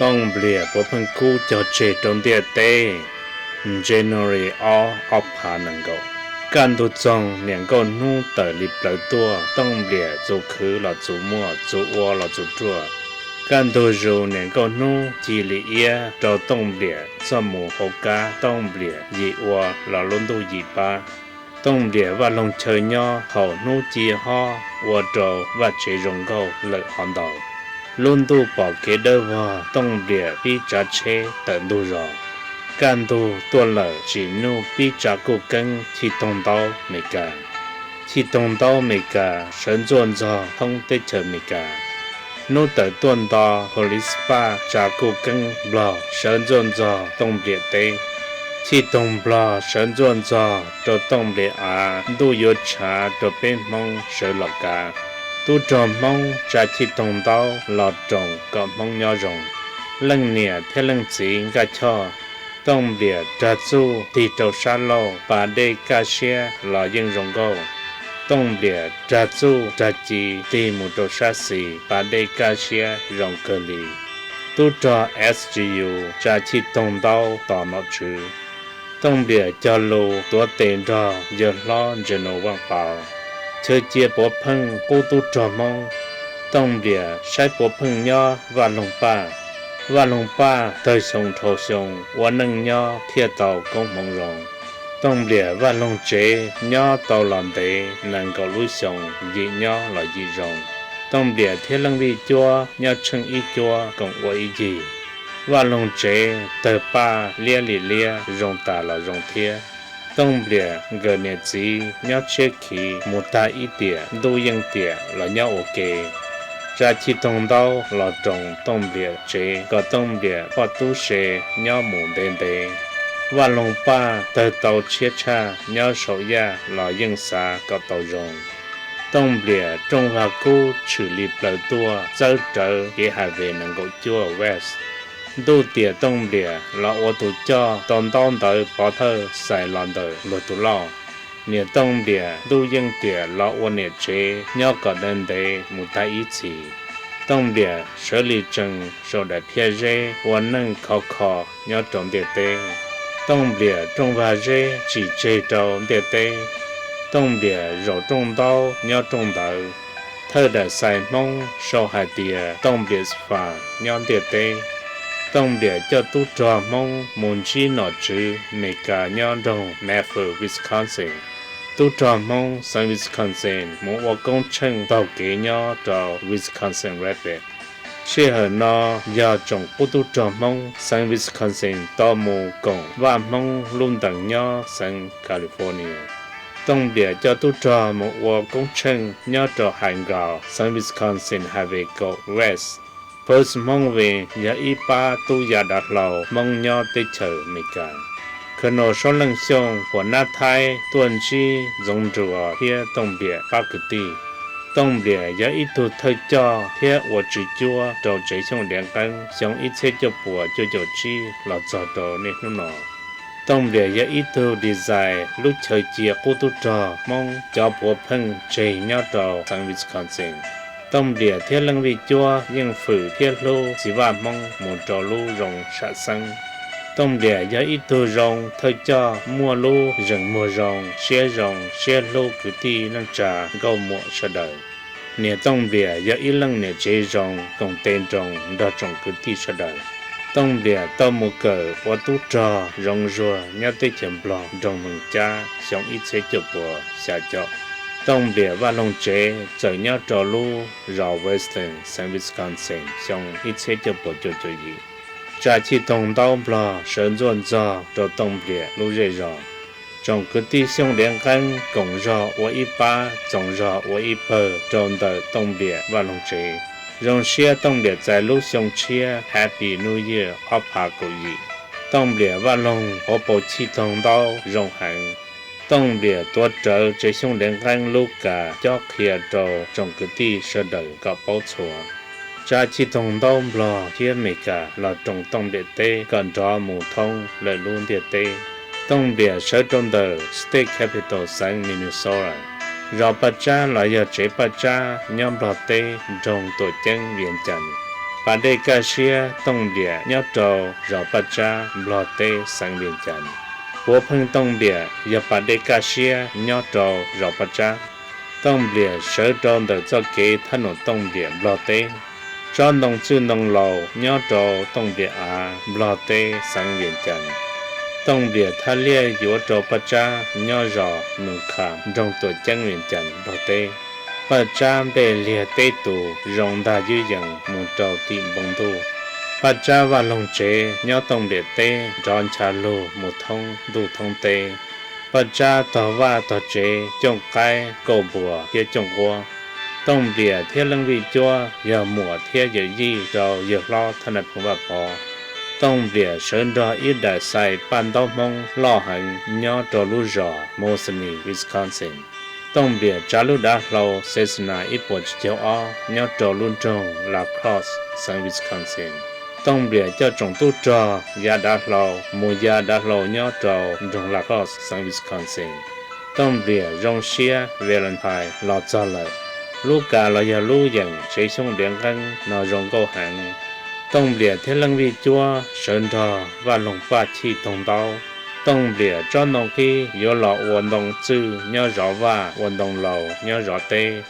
Tooj Nplias puav pheej kub cog tseg rau ntiaj teb. January ob, ob phav nees nkaum. Kaj ntug txoog niam nkauj hnub tawm li plawv tuaj, Tooj Nplias txus khwv los txus muaj, txus ua los txus ruaj. Kaj ntug zus niam nkauj hnub ci li iab rau Tooj Nplias txoj mus hauv kab, Tooj Nplias yim ua los lub ntuj yim pab. Tooj Nplias vaj loog chaw nyob thaum hnub ci hob ua rau vaj tsev zoo nkauj lawm hov ntau. Lub ntuj pom kev dawb vog, Tooj Nplias pib tsav tsheb tawm ntug zos. Kaj ntug tuaj lawm tsim nuj pib tsav kuj keeb Chij Toog Ntaub Mes Kas. Chij Toog Ntaub Mes Kas sawv ntxuaj ntxog thoob teb chaws Mes Kas. Hnub tawm tuaj nto, Police Squad tsav kuj keeb Nplog sawv ntxuaj ntxog Tooj Nplias teb. Chij Toog Nplog sawv ntxuaj ntxog rau Tooj Nplias av, ntuj yuav tshav rau peb Hmoob sawv los kav. Tub rog Hmoob tsa Chij Toog Ntaub los roos kom Hmoob nyob zoo. Leej niam thiab leej txiv Nkaj Choj, Tooj Nplias rag txuj tig rau sab laug pas dej kaj siab los yeej zoo nkauj. Tooj Nplias rag txuj rag ci tig mus rau sab xis pas dej kaj siab zoo kawg li. Tub rog S G U tsa Chij Toog Ntaub tos nom tswv. Tooj Nplias cog lus tuav tes nrog yawg hlob Ntse Nus Vaaj Pauv. Chaw cia puav pheej qub tub rog Hmoob. Tooj Nplias saib puav pheej nyob Vaj Loog Paj. Vaj Loog Paj tawg xyoo dhau xyoo ua neej nyob thiaj tau koob hmoov zoo. Tooj Nplias vaj loog tsev nyob tau los ntev nees nkaum lub xyoo yim nyob los yim zoo. Tooj Nplias thiab leej Vij Cuab nyob tsheej ib cuab koom ua ib yig. Vaj loog tsev tawg paj liab li liab zoo tas los zoo thiab. Tooj Nplias nkawm niam txiv nyob tshiab khiv mus tag ib tiam ntuj yeej tiam los nyob ua ke. Tsa Chij Toog Ntaub los roos Tooj Nplias tsev kom Tooj Nplias poj tub se nyob mus ntev ntev. Vaj loog Paj tawg tau tshiab tshaj nyob saum yaj los yeej xav kom tau zoo. Tooj Nplias rooj vag kub tshwm li plaws tuaj txawb rawv kev highway nees nkaum cuaj West. Ntuj tiam Tooj Nplias los ua tus coj tau ntaub ntawv pov thawj xais los ntawm luag tus lauj. Niam Tooj Nplias ntuj yeej tiam los ua niam tsev nyob kom ntev ntev mus tag ib txhis. Tooj Nplias sawv li tsees saum daim phiaj zeb ua neej khov kho nyob rau ntiaj teb. Tooj Nplias rooj vag zeb tsim tseg rau ntiaj teb. Tooj Nplias zaum rooj ntaub nyob rooj ntawd. Thawj daim xais Hmoob sau hais tias Tooj Nplias Fas nyob ntiaj teb. Tooj Nplias coj tub rog Hmoob mus ntsib nom tswv Mes Kas nyob nroog Medford, Wisconsin. Tub rog Hmoob xeev Wisconsin mus ua koob tsheej taug kev nyob rau Wisconsin Rapids. Sij hawm no yog tsoom qub tub rog Hmoob xeev Wisconsin tau mus koom Vaj Hmoob lub ntees nyob xeev California. Tooj Nplias coj tub rog mus ua koob tsheej nyob rau hais nkaus xeev Wisconsin highway kaum West. Post Hmoob Vej yog ib pab tub ya dav hlau Hmoob nyob teb chaws Amelikas. Colonel Suab Leej Xyooj huam nab Thaib tuaj ntsib Ntxoov Nruas thiab Tooj Nplias pab kwv tij. Tooj Nplias yog ib tug thawj coj thiab ua tswv cuab rau tsev Xyooj Liav Nqeeb xyoo ib txhiab cuaj puas cuaj caum tsib los txog rau niaj hnub no. Tooj Nplias yog ib tug design lub chaw cia qub tub rog Hmoob cov puav pheej tseg nyob rau xeev Wisconsin. Tooj Nplias thiab leej Vij Cuab yeej fwm thiab hlub txiv vaj Hmoob mus rau lub zoo sam xeeb. Tooj Nplias yog ib tug zoo thawj coj muaj lub zeem muag zoo, siab zoo, siab hlub kwv tij neej tsa nkauj muam sawv daws. Niam Tooj Nplias yog ib leej niam tsev zoo koom tes nroos nrog tsoom kwv tij sawv daws. Tooj Nplias tau mus kawm ua tub rog zoov zuag nyob teb chaws Nplog nroog Mees Cab xyoo ib txhiab cuaj puas xya caum. Tooj Nplias vaj loog tsev txawm nyob rau lub zos Weston, xeev Wisconsin xyoo ib txhiab cuaj puas cuaj caum yim. Tsa Chij Toog Ntaub Nplog sawv ntxuaj ntxog rau Tooj Nplias lub zej zos. Tsoom kwv tij Xyooj Liav Nqeeb koom zog ua ib pab, txoos zog ua ib pawg rau ntawm Tooj Nplias vaj loog tsev. Zoo siab Tooj Nplias txais lub xyoo tshiab Happy New Year ob phav kaum yim. Tooj Nplias vaj loog hauv paus Chij Toog Ntaub zoo heev. Tooj Nplias tuav rawv tsev Xyooj Liav Nqeeb lub kas cob qhia rau tsoom kwv tij sawv daws kom paub txhua. Tsa Chij Toog Ntaub Nplog thiab Amelikas los roos Tooj Nplias teb kom nrov mus thoob lawm lub ntiaj teb. Tooj Nplias sawv rau ntawm State Capitol xeev Minnesota, zos Paj Tsab los yog tsev Paj Tsab nyob Nplog teb nroog Tuam Ceeb Vias Cas. Pas dej kaj siab Tooj Npliam nyob rau zos Paj Tsab, Nplog teb, xeev Vias Cas. Puav pheej Tooj Npliam yog pas dej kaj siab nyob rau zos Paj Tsab. Tooj Npliam sawv rau ntawm txoj kev thaj num Tooj Npliam, Nplog teb. Tsob ntoo txwj ntoo laus nyob rau Tooj Npliam av, Nplog teb, xeev Vias Cas. Tooj Npliam thaj liaj yuav rau Paj Tsab nyob zos Nus Khas, nroog Tuam Ceeb, Vias Cas, Nplog teb. Paj Tsab nplej liag teb tus zoo ntag ywj yees mus rau tim npoo ntuj. Paj Tsab vaj loog tsev nyob Tooj Npliam teb nrov ncha lug mus thoob ntuj thoob teb. Paj Tsab tog vaj tog tsev cooj qaib kauj npuas thiab cooj quab. Tooj Npliam thiab Leej Vij Cuab yog muam thiab yawm yij rau yawg hlob Thaj Nais Phoo Vaj Pov. Tooj Npliam sawv nrog ib daim xais paj ntaub Hmoob loj heev nyob rau lub zos Mosny, Wisconsin. Tooj Npliam tsav lub dav hlau Cessna ib puas tsib caug ob nyob rau lub nroog La Crosse, xeev Wisconsin. Tooj Npliam coj tsoom tub rog ya dav hlau mus ya dav hlau nyob rau nroog La Crosse, xeev Wisconsin. Tooj Npliam zoo siab Valentine los txog lawm. Lub kas los yog lub yeem tsev xyooj diav nqeeb no zoo nkauj heev. Tooj Npliam thiab Leej Vij Cuab sawv nrog Vaj Loog Paj Chij Toog Ntaub. Tooj Npliam tsob ntoo qib yuav los ua ntoo txwj nyob zov vaj, ua ntoo laus nyob zov teb.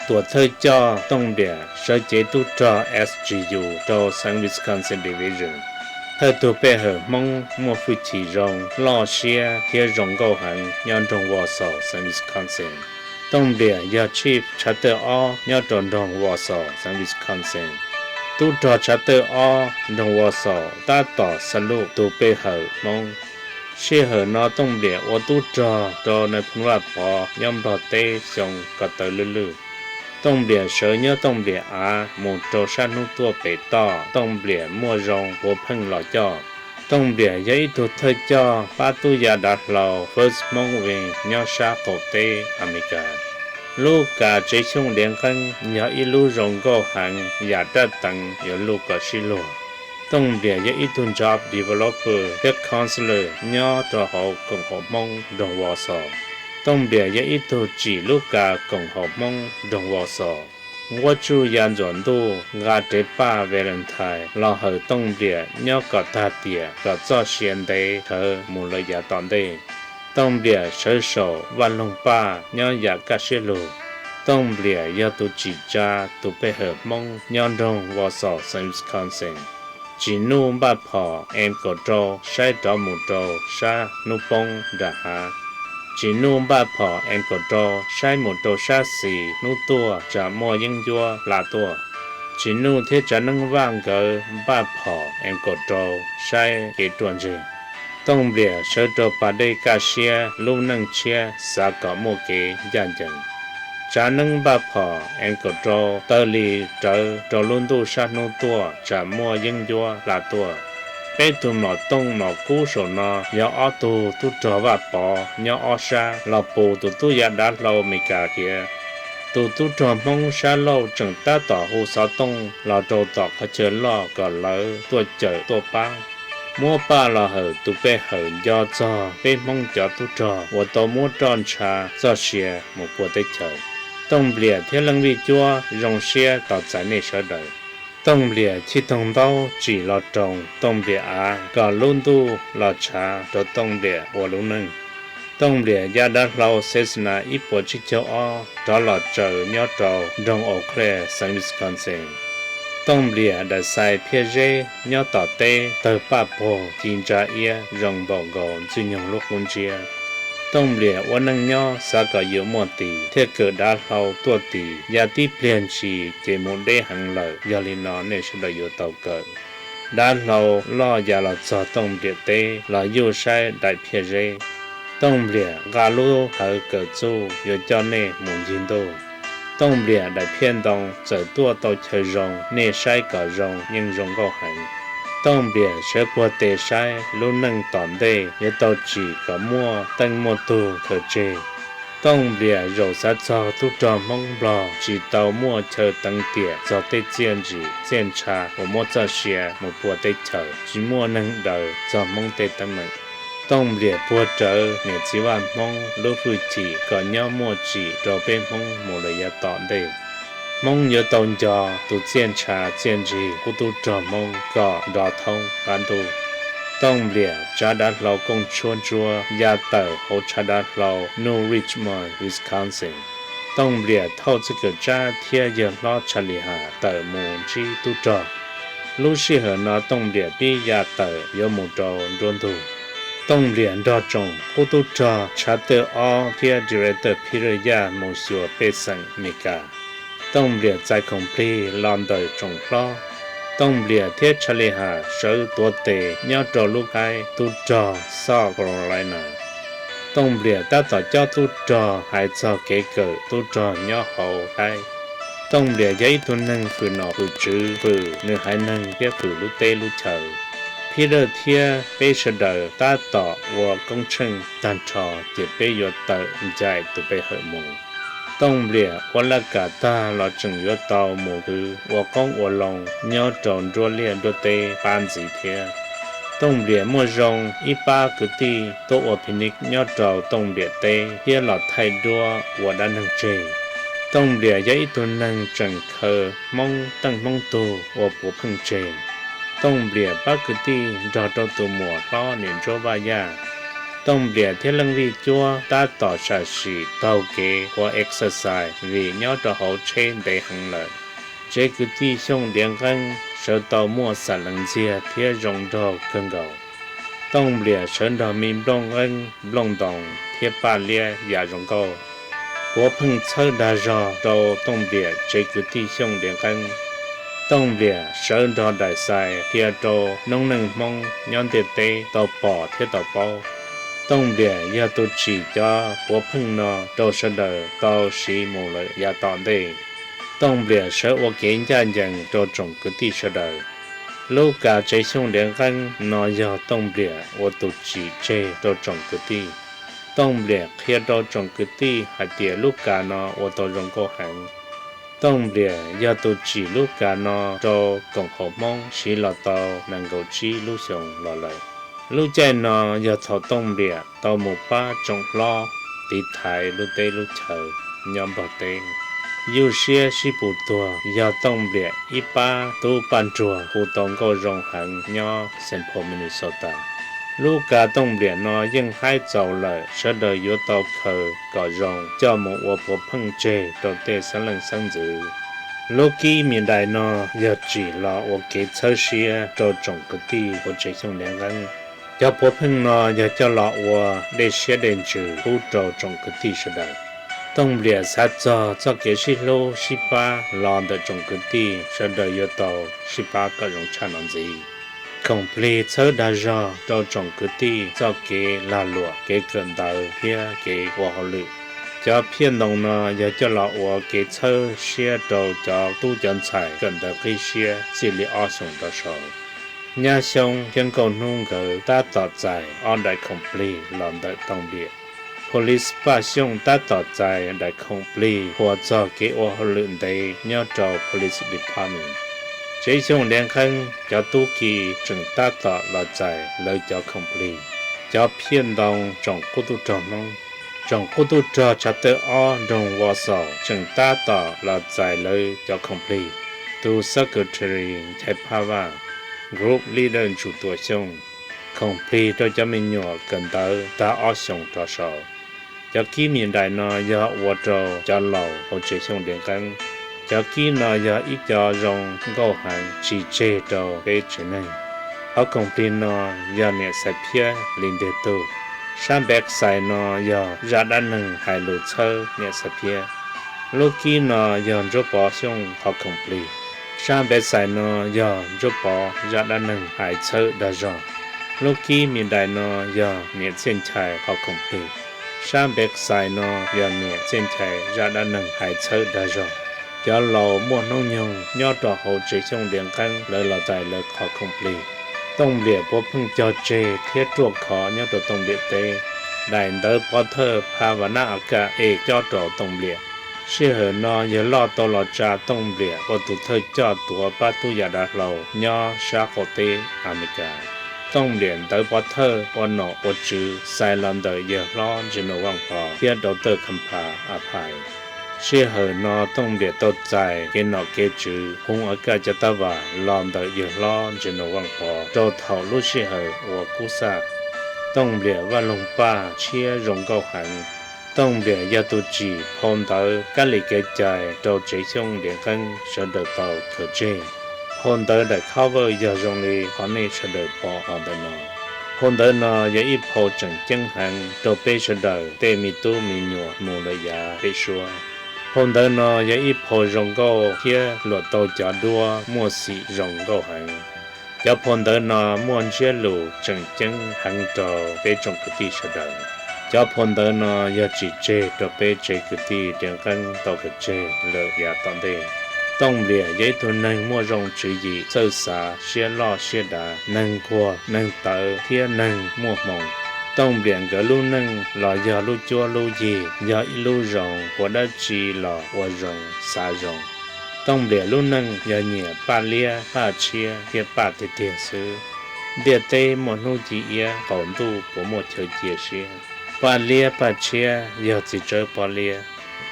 Tuam thawj coj Tooj Npliam sawv cev tub rog S G U rau xeev Wisconsin Division. Thawj tug pej hawm Hmoob muaj hwj chim zoo, loj siab thiab zoo nkauj heev nyob nroog Wausau, xeev Wisconsin. Tooj Npliam yog chief tshav tawj ob nyob rau nroog Wausau, xeev Wisconsin. Tub rog tshav tawj ob nroog Wausau tab tom salute tus pej hawm Hmoob. Sij hawm no Tooj Npliam ua tub rog rau Nais Phoo Vaj Pov nyob Nplog teb xyoo ko taw lwj lwj. Tooj Npliam sawv nyob Tooj Npliam av mus rau sab hnub tuaj pem toj, Tooj Npliam muaj zoo puav pheej los coj. Tooj Npliam yog ib tug thawj coj pab tub ya dav hlau First Hmong Wing nyob sab qaum teb Amelikas. Lub kas tsev xyooj diav nqeeb yog ib lub zoo nkauj heev yam dab teev yuav luj kom sib luag. Tooj Npliam yog ib tug job developer thiab counselor nyob rau hauv koom haum Hmoob nroog Wausau. Tooj Npliam yog ib tug tsim lub kas koom haum Hmoob nroog Wausau. Nquab tsuj ya ntxuam ntuj nqa rev paj Valentine los hawm Tooj Npliam nyob kom tag tiam kom txoj sia ntev dhawv mus lawm yav tom ntej. Tooj Npliam sawv saum Vaj Loog Paj nyob yam kaj siab lug. Tooj Npliam yog tus tsim tsa tus pej hawm Hmoob nyob nroog Wausau, xeev Wisconsin. Tsim nuj npaj phom M kaum rau saib rov mus rau sab hnub poob nram hav. Tsim nuj npaj phom M kaum rau saib mus rau sab xis hnub tuaj tsam muaj yeeb ncuab hla tuaj. Tsim nuj thiab tsav neeb vaj nkawd npaj phom M kaum rau saib kev ruaj ntseg. Tooj Npliam sawv rau pas dej kaj siab lub neej tshiab xav kom muaj kev ncaj ncees. Tsav neeb npaj phom M kaum rau taw li rawv rau lub ntuj sab hnub tuaj tsam muaj yeeb ncuab hla tuaj. Peb tug mlom tooj mlom kub saum no yog ob tug tub rog Vaj Pov nyob ob sab los pus tus tub ya dav hlau Amelikas khiav. Tus tub rog Hmoob sab laug tseem tab tom hu xov tooj los rau tom qhov chaw loj kom lawv tuaj cawm tuaj pab. Muab paj los hawm tus pej hawm nco txog peb Hmoob cov tub rog uas tau muab roj ntsha txoj sia mus puag teb chaws. Tooj Npliam thiab Leej Vij Cuab zoo siab tos txais nej sawv daws. Tooj Npliam Chij Toog Ntaub tsim los roos Tooj Npliam av kom lub ntuj los tshav rau Tooj Npliam ua lub neej. Tooj Npliam ya dav hlau Cessna ib puas tsib caug ob rov los tsaws nyob rau nroog Eau Claire, xeev Wisconsin. Tooj Npliam daim xais phiaj zeb nyob tom teb tawg paj puag ci ntsa iab zoo npaum nkaus Ntxwj Nyoog lub qub ntsiab. Tooj Npliam ua neej nyob xav kom yus muaj tis thiaj kawm dav hlau tuaj tis, ya tib pliag ntshis ces mus deb heev lawm, yog li no nej sawv daws yuav tau kawm. Dav hlau loj ya los txog Tooj Npliam teb los yuj saib daim phiaj zeb. Tooj Npliam nqa lub hawv kawm txuj yuav coj nej mus ncig ntuj. Tooj Npliam daim phiaj ntoo txawm tuaj tau chaw zoo, nej saib kom zoo yeej zoo nkauj heev. Tooj Npliam sawv puag tes saib lub neej tom ntej yuav tau tsim kom muaj teej muaj tug khaws tseg. Tooj Npliam zaum xav txog tub rog Hmoob Nplog tsis tau muaj chaw teev tiam txog tej txiaj ntsim txiaj ntsha uas muab txoj sia mus puag teb chaws, tsis muaj neeg daws txog Hmoob tej teeb meem. Tooj Npliam puag rawv niam txiv vaj Hmoob lub hwj chim kom nyob muaj tsim rau peb Hmoob mus lawm yav tom ntej. Hmoob yuav tau nco tus txiaj ntsha txiaj ntsig qub tub rog Hmoob kom nrov thoob qab ntuj. Tooj Npliam tsav dav hlau kooj tshuab ntsuab ya tawm hauv tshav dav hlau New Richmond, Wisconsin. Tooj Npliam thauj txij kawm tsab thiab yawg hlob Tshaj Lis Has tawm mus ntsib tub rog. Lub sij hawm no Tooj Npliam pib ya tawm yuav mus rau nruab ntug. Tooj Npliam nrog tsoom qub tub rog Tshav Tawj Ob thiab Director Peter Yaj mus xyuas pej xeem Mes Kas. Tooj Npliam txais khoom plig los ntawm tsoom hlob. Tooj Npliam thiab Tshaj Lis Has sawv tuav tes nyob rau lub qaib tub rog South Carolina. Tooj Npliam tab tom cob tub rog hais txog kev kawm tub rog nyob hauv qaib. Tooj Npliam yog ib tug neeg fwm nom fwm tswv, fwm nws haiv neeg thiab fwm lub teb lub chaw. Peter thiab peb sawv daws tab tom ua koob tsheej tag nrho ces peb yuav tawm ncaim tus pe hawm mus. Tooj Npliam ua laj kam tag los tseem yuav tau mus kwv ua qoob ua loo nyob rau nruab liaj nruab teb pab ntxiv thiab. Tooj Npliam muaj zoo ib pab kwv tij tuaj ua picnic nyob rau Tooj Npliam teb thiab los thaij duab ua dab neeg tseg. Tooj Npliam yog ib tug neeg tseem khaws Hmoob teej Hmoob tug ua puav pheej tseg. Tooj Npliam pab kwv tij nrog rau tus muam hlob niam Ntsuab Vaj Yaj. Tooj Npliam thiab Leej Vij Cuab tab tom sam sim taug kev ua exercise vim nyob rau hauv tsheb ntev heev lawm. Tsev kwv tij Xyooj Diav Nqeeb sawv tau muaj xam lees ntxiag thiab zoo nraug kawg nkaus. Tooj Npliam sawv nrog me Nplooj Nqeeb, Nplooj Ntoos thiab Paj Liab yam zoo nkauj. Puav pheej txhawb dag zog rau Tooj Npliam tsev kwv tij Xyooj Diav Nqeeb. Tooj Npliam sawv nrog daim xais qhia rau noob neej Hmoob nyob ntiaj teb tau pom thiab tau paub. Tooj Npliam yog tus tsim cov puav pheej no rau sawv daws tau siv mus lawm yav tom ntej. Tooj Npliam sawv ua kev ncaj ncees rau tsoom kwv tij sawv daws. Lub kav tsev Xyooj Diav Nqeeb no yog Tooj Npliam ua tus tsim tseg rau tsoom kwv tij. Tooj Npliam qhia rau tsoom kwv tij hais tias lub kav no ua tau zoo nkauj heev. Tooj Npliam yog tus tsim lub kav no rau koom haum Hmoob siv los tau nees nkaum tsib lub xyoo los lawm. Lub caij no yog thaum Tooj Npliam tau mus pab tsoom hlob tiv thaiv lub teb lub chaw nyob Nplog teb. Ywj siab sib pus tuag yog Tooj Npliam ib pab tub Paj Nruag hu tau nkauj zoo heev nyob Saint Paul, Minnesota. Lub kav Tooj Npliam no yeej haib txaus lawm, sawv daws yuav tau khaws kom zoo coj mus ua puav pheej tseg rau tej xeeb leej xeeb ntxwv. Lub kib me dais no yog tsim los ua kev txhawb siab rau tsoom kwv tij hauv tsev Xyooj Diav Nqeeb. Cov puav pheej no yog coj los ua dej siab dej ntsws pub rau tsoom kwv tij sawv daws. Tooj Npliam xav txog txoj kev sib hlub sib pab los ntawm tsoom kwv tij sawv daws yuav tau sib pab kom zoo tshaj no ntxiv. Khoom plig txhawb dag zog rau tsoom kwv tij txoj kev lag luam, kev kawm ntawv thiab kev ua hauj lwm. Cov phiaj ntoo no yog coj los ua kev txhawb siab rau cov tub cov ntxhais kawm ntawv qib siab txij li ob xyoos rov saud. Nyab Xyoob thiab Nkauj Hnub nkawd tab tom txais ob daim khoom plig los ntawm Tooj Npliam. Police Paj Xyooj tab tom txais daim khoom plig qhuas txog kev ua hauj lwm ntev nyob rau Police Department. Tsev Xyooj Diav Nqeeb cov tub ki tseem tab tom los txais lawv cov khoom plig. Cov phiaj ntoo tsoom qub tub rog Hmoob, tsoom qub tub rog Tshav Tawj Ob nroog Wausau tseem tab tom los txais lawv cov khoom plig. Tus Secretary Nchaiv Phaj Vaj, Group Leader Ntsuj Tuam Xyooj, khoom plig rau cov me nyuam kawm ntawv tag ob xyoos rov saud. Cov kib me dais no yog ua rau cov laus hauv tsev Xyooj Diav Nqeeb. Cov kib no yog ib co zoo nkauj heev tsim tseg rau peb tsev neeg. Qhov khoom plig no yog niam Xais Phiab li ntiag tug. Sab npev xais no yog zaj dab neeg hais lus txhawb niam Xais Phiab. Lub kib no yog Ntsuab Pov Xyooj qhov khoom plig. Sab npev xais no yog Ntsuab Pov zaj dab neeg hais txhawb dag zog. Lub kib me dais no yog niam Txiaj Nchai qhov khoom plig. Sab npev xais no yog niam Txiaj Nchai zaj dab neeg hais txhawb dag zog. Cov laus muaj hnub nyoog nyob rau hauv tsev Xyooj Diav Nqeeb lawv los txais lawv qhov khoom plig. Tooj Npliam puav pheej cog tseg thiab ruaj khov nyob rau Tooj Npliam teb. Daim ntawv pov thawj Pha Vam Nab A Kaj Es cob rau Tooj Npliam. Sij hawm no yawg loj tau los tsa Tooj Npliam ua tus thawj coj tuav pab tub yam dav hlau nyob sab qaum teb Amelikas. Tooj Npliam ntawv pov thawj ua nom ua tswv xais los ntawm yawg hlob General Vaj Pov thiab Doctor Khamphas A Phais. Sij hawm no Tooj Npliam tau txais kev nom kev tswv, hu ua kaj cov tab vam los ntawm yawg hlob General Vaj Pov rau thaum lub sij hawm uas kub xaj. Tooj Npliam Vaj Loog Paj Tshiab zoo nkauj heev. Tooj Npliam yog tus tsim phau ntawv kab lis kev cai rau Tsev Xyooj Liav Nqeeb sawv daws tau khaws tseg. Phau ntawv daim cover yog zoo li qhov nej sawv daws pom los ntawm no. Phau ntawv no yog ib phau tseem ceeb heev rau peb sawv daws tej me tub me nyuam mus lawm yav pem suab. Phau ntawv no yog ib phau zoo nkauj thiab luam tau cov duab muaj xim zoo nkauj heev. Cov phau ntawv no muaj ntsiab lus tseem ceeb heev rau peb tsoom kwv tij sawv daws. Cov phau ntawv no yog tsim tseg rau peb tsev kwv tij Liav Nqeeb tau khaws tseg lawm yav tom ntej. Tooj Npliam yog ib tug neeg muaj zoo tswv yim, txawj xav, siab loj siab dav, neeg nquag neeg tawv thiab neeg muaj hmoo. Tooj Npliam nkawd lub neej los yog lub cuab lub yig, yog ib lub zoo ua dab tsi los ua zoo xav zoo. Tooj Npliam lub neej yog nyiam Paj Liab, Paj Tshiab thiab Paj tiag tiag xwb. Ntiaj teb muaj hnub ci iab, qaum ntuj puas muaj chaw cia siab. Paj Liab Paj Tshiab yog txiv tsawb pob liab,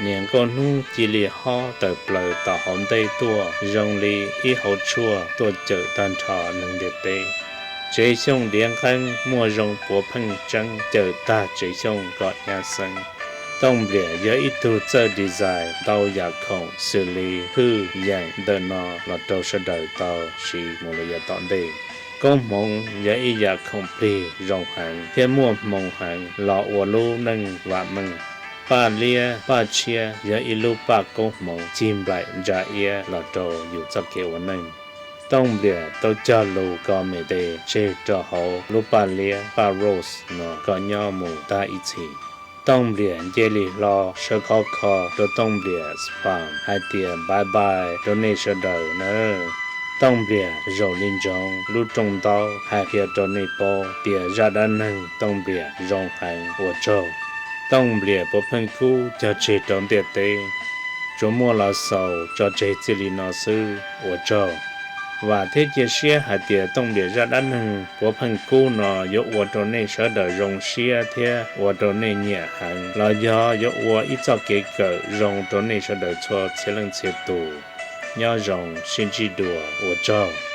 niam nkauj hnub cia li hob tawm plaws tom hauv ntej tuaj zoo li ib hauv tshuaj tuaj cawm tag nrho neeg ntiaj teb. Tsev Xyooj Liav Nqeeb muaj zoo puav pheej tseeb cawm tag Tsev Xyooj kom nyab xeeb. Tooj Npliam yog ib tug txawj design ntau yam khoom xws li hwj yeem ntawm no los rau sawv daws tau siv mus lawm yav tom ntej. Koob hmoov yog ib yam khoom plig zoo heev thiab muaj hmoo heev los ua lub neej vam meej. Paj Liab Paj Tshiab yog ib lub paj koob hmoov cig nplaim ntsa iab los rau yus txoj kev ua neej. Tooj Npliam tau cog lus comedy tseg rau hauv lub paj liab Paj Rose no kom nyob mus tag ib txhis. Tooj Npliam nce li hlo sawv khov kho rau Tooj Npliam spam hais tias bye bye rau nej sawv daws nawb. Tooj Npliam zaum li ntsoov lub rooj ntaub hais qhia rau nej paub tias zaj dab neeg Tooj Npliam zoo heev, ua tsaug. Tooj Npliam puav pheej kub cog tseg rau ntiaj teb, tsuas muaj los xaus tso tseg txij li no xwb, ua tsaug. Vam thiab cia siab hais tias Tooj Npliam zaj dab neeg puav pheej kub no yuav ua rau nej sawv daws zoo siab thiab ua rau nej nyiam heev los yog yuav ua ib txoj kev kawm zoo rau nej sawv daws txhua txhia leej txhia tus. Nyob zoo, sib ntsib dua, ua tsaug.